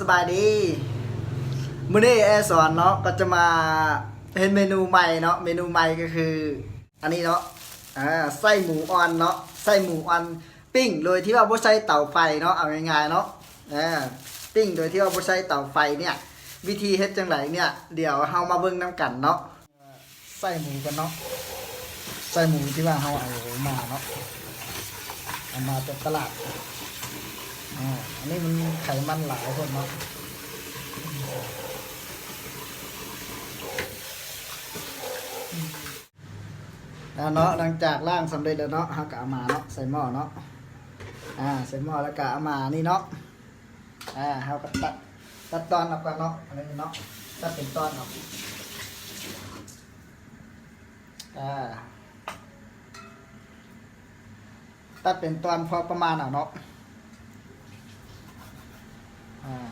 ສະບາຍດີ ມື້ນີ້ແອສອນເນາະ ກໍຈະມາເຮັດເມນູໃໝ່ເນາະ. ເມນູໃໝ່ກໍຄືອັນນີ້ເນາະ ອ່າ ໄສ້ໝູອ່ອນເນາະ ໄສ້ໝູອ່ອນ ປີ້ງໂດຍທີ່ວ່າບໍ່ໃຊ້ເຕົາໄຟເນາະ ເອົາງ່າຍໆເນາະ ເອີ ປີ້ງໂດຍທີ່ວ່າບໍ່ໃຊ້ເຕົາໄຟເນຍ ວິທີເຮັດຈັ່ງໃດເນຍ ດຽວເຮົາມາເບິ່ງນຳກັນເນາະ. ໄສ້ໝູກ່ອນເນາະ ໄສ້ໝູທີ່ວ່າເຮົາເອົາມາເນາະ ເອົາມາຈາກຕະຫຼາດ ອ່າ ອັນນີ້ມັນໄຂມັນຫຼາຍໂພດເນາະ. ແລ້ວເນາະ ຫຼັງຈາກລ້າງສຳເລັດແລ້ວເນາະ ເຮົາກໍເອົາມາເນາະ ໃສ່ໝໍ້ເນາະ ອ່າ ໃສ່ໝໍ້ແລ້ວກໍເອົາມານີ້ເນາະ ອ່າ ເຮົາກໍຕັດ ຕັດຕອນອອກກ່ອນເນາະ ອັນນີ້ເນາະ ຕັດເປັນຕອນອອກ ອ່າ ຕັດເປັນຕອນພໍປະມານເອົາເນາະ ອ່າ.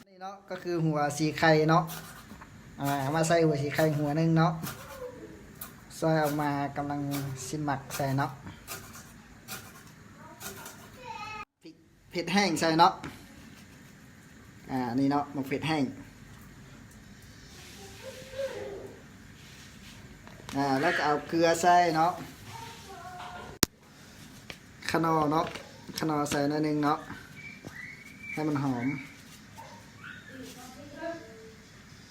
ນີ້ເນາະ ກໍຄືຫົວສີໄຄເນາະ ອ່າ ເອົາມາໃສ່ຫົວສີໄຄຫົວໜຶ່ງເນາະ ຊອຍອອກມາ ກຳລັງຊິໝັກໃສ່ເນາະ ພິກເຜັດແຫ້ງໃສ່ເນາະ ອ່າ ນີ້ເນາະ ໝາກເຜັດແຫ້ງ ອ່າ ແລ້ວກໍເອົາເກືອໃສ່ເນາະ. ຂະໜໍ່ເນາະ ຂະໜໍ່ໃສ່ໜ້ອຍໜຶ່ງເນາະ ໃຫ້ມັນຫອມ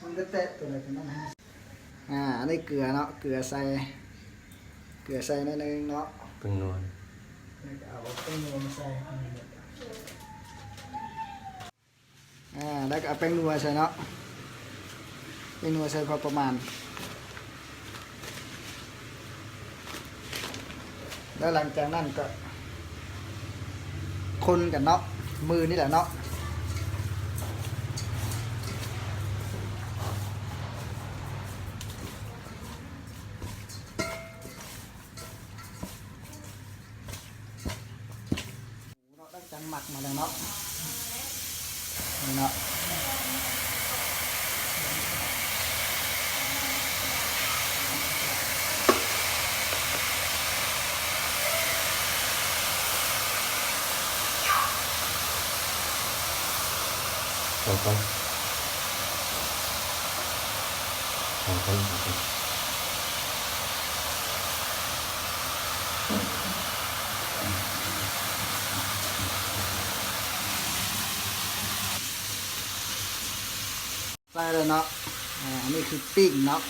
ມັນກໍແຕະຕົວໃດຕົວນັ້ນ ອ່າ ອັນນີ້ເກືອເນາະ ເກືອໃສ່ ເກືອໃສ່ໜ້ອຍໜຶ່ງເນາະ ແປ້ງນົວ ແລ້ວກໍເອົາແປ້ງນົວມາໃສ່ ອ່າ ແລ້ວກໍເອົາແປ້ງນົວໃສ່ເນາະ ແປ້ງນົວໃສ່ພໍປະມານ ແລ້ວຫຼັງຈາກນັ້ນກໍຄົນກັນເນາະ ມືນີ້ແຫຼະເນາະ. ເນາະ ຫຼັງຈາກໝັກມາແລ້ວເນາະ ນີ້ເນາະ ສອງຄົນ ສອງຄົນ ສອງຄົນ. ໄດ້ແລ້ວເນາະ ອ່າ ອັນນີ້ຄືປີ້ງເນາະ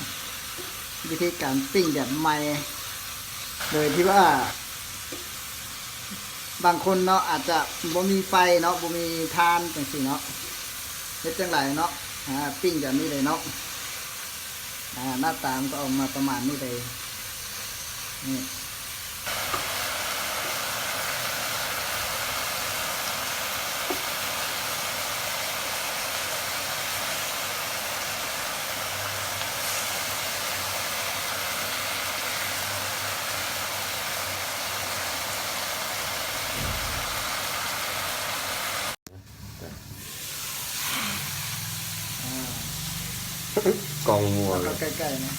ວິທີການປີ້ງແບບໃໝ່ ໂດຍທີ່ວ່າບາງຄົນເນາະ ອາດຈະບໍ່ມີໄຟເນາະ ບໍ່ມີຖ່ານຈັ່ງຊີ້ເນາະ ເຮັດຈັ່ງໃດເນາະ ອ່າ ປີ້ງແບບນີ້ເລີຍເນາະ. ອ່າ ໜ້າຕາມັນກໍອອກມາປະມານນີ້ເລີຍ ນີ້. ອ່າ ກອງງົວເລີຍ ເຂົ້າໃກ້ໆນະ.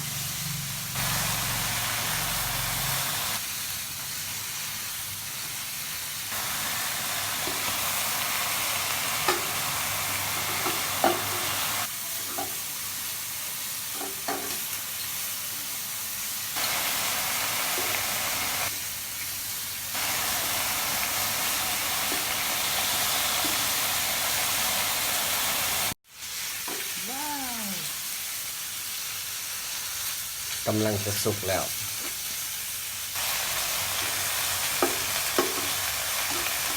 ວ້າວ ກຳລັງຈະສຸກແລ້ວ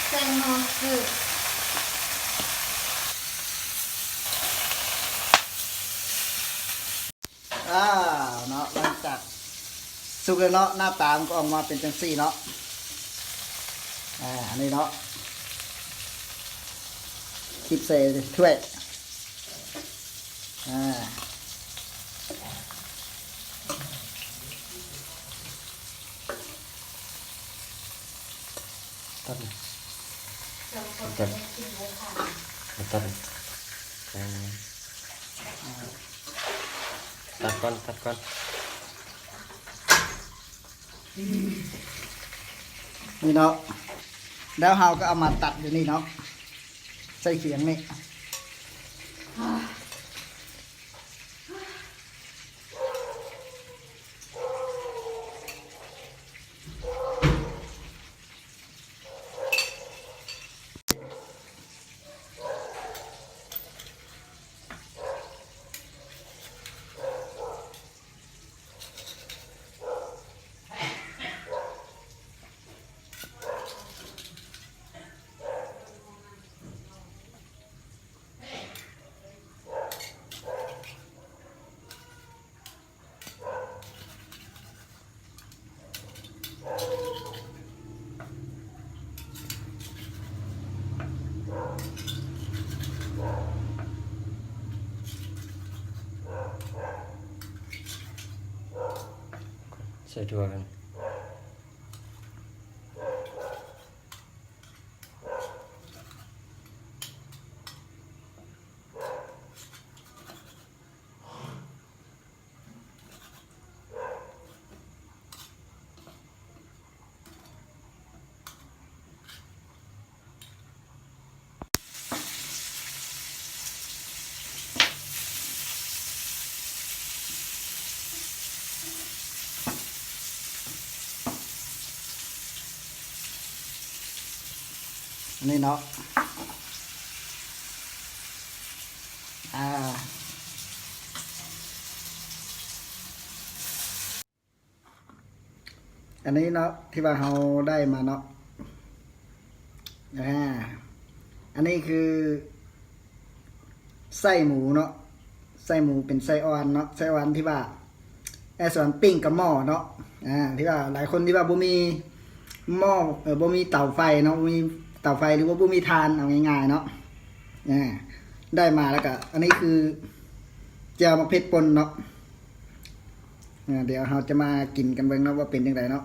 ແຕງໂມສຸກ. ອ້າວ ເນາະ ຫຼັງຈາກສຸກແລ້ວເນາະ ໜ້າຕາມັນກໍອອກມາເປັນຈັ່ງຊີ້ເນາະ ອ່າ ອັນນີ້ເນາະ ເກັບໃສ່ຖ້ວຍ ອ່າ. ຕັດ ຕັດ ຕັດ ຕັດກ່ອນ ຕັດກ່ອນ. ນີ້ເນາະ ແລ້ວເຮົາກໍເອົາມາຕັດຢູ່ນີ້ເນາະ ໃສ່ຂຽງນີ້. ໃສ່ຖົ່ວກັນ. ອັນນີ້ເນາະ ອ່າ ອັນນີ້ເນາະ ທີ່ວ່າເຮົາໄດ້ມາເນາະ ອ່າ ອັນນີ້ຄືໄສ້ໝູເນາະ ໄສ້ໝູເປັນໄສ້ອ່ອນເນາະ ໄສ້ອ່ອນທີ່ວ່າ ໄອ້ສອນປີ້ງກັບໝໍ້ເນາະ ອ່າ ທີ່ວ່າຫຼາຍຄົນທີ່ວ່າບໍ່ມີໝໍ້ ເອີ ບໍ່ມີເຕົາໄຟເນາະ ບໍ່ມີເຕົາໄຟ ຫຼືວ່າບໍ່ມີຖ່ານ ເອົາງ່າຍໆເນາະ ອ່າ ໄດ້ມາແລ້ວກະ ອັນນີ້ຄືແຈ່ວໝາກເຜັດປົ່ນເນາະ ອ່າ ດຽວເຮົາຈະມາກິນກັນເບິ່ງເນາະ ວ່າເປັນຈັ່ງໃດເນາະ.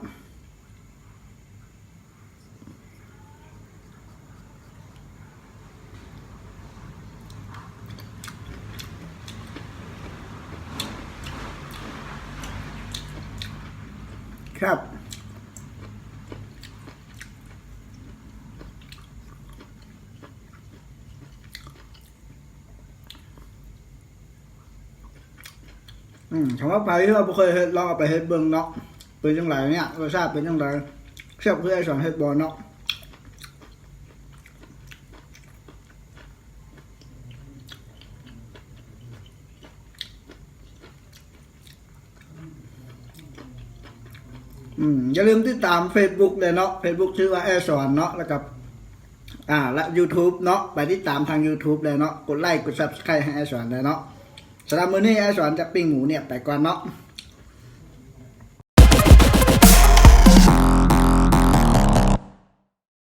ແຊບ. ອືມ ຖ້າວ່າໃຜທີ່ວ່າບໍ່ເຄີຍເຮັດ ລອງເອົາໄປເຮັດເບິ່ງເນາະ ເປັນຈັ່ງໃດເນຍ ລົດຊາດເປັນຈັ່ງໃດ ແຊບຄືອ້າຍສອນເຮັດບໍ່ເນາະ. ອືມ ຢ່າລືມຕິດຕາມເຟສບຸກແດ່ເນາະ ເຟສບຸກຊື່ວ່າແອສອນເນາະ ແລ້ວກໍ ອ່າ ແລະ ຢູທູບເນາະ ໄປຕິດຕາມທາງຢູທູບແດ່ເນາະ ກົດໄລກົດຊັບສະໄຄຣບ໌ໃຫ້ແອສອນແດ່ເນາະ. ສຳລັບມື້ນີ້ແອສອນຈະປີ້ງໝູນີ້ໄປກ່ອນເນາະ.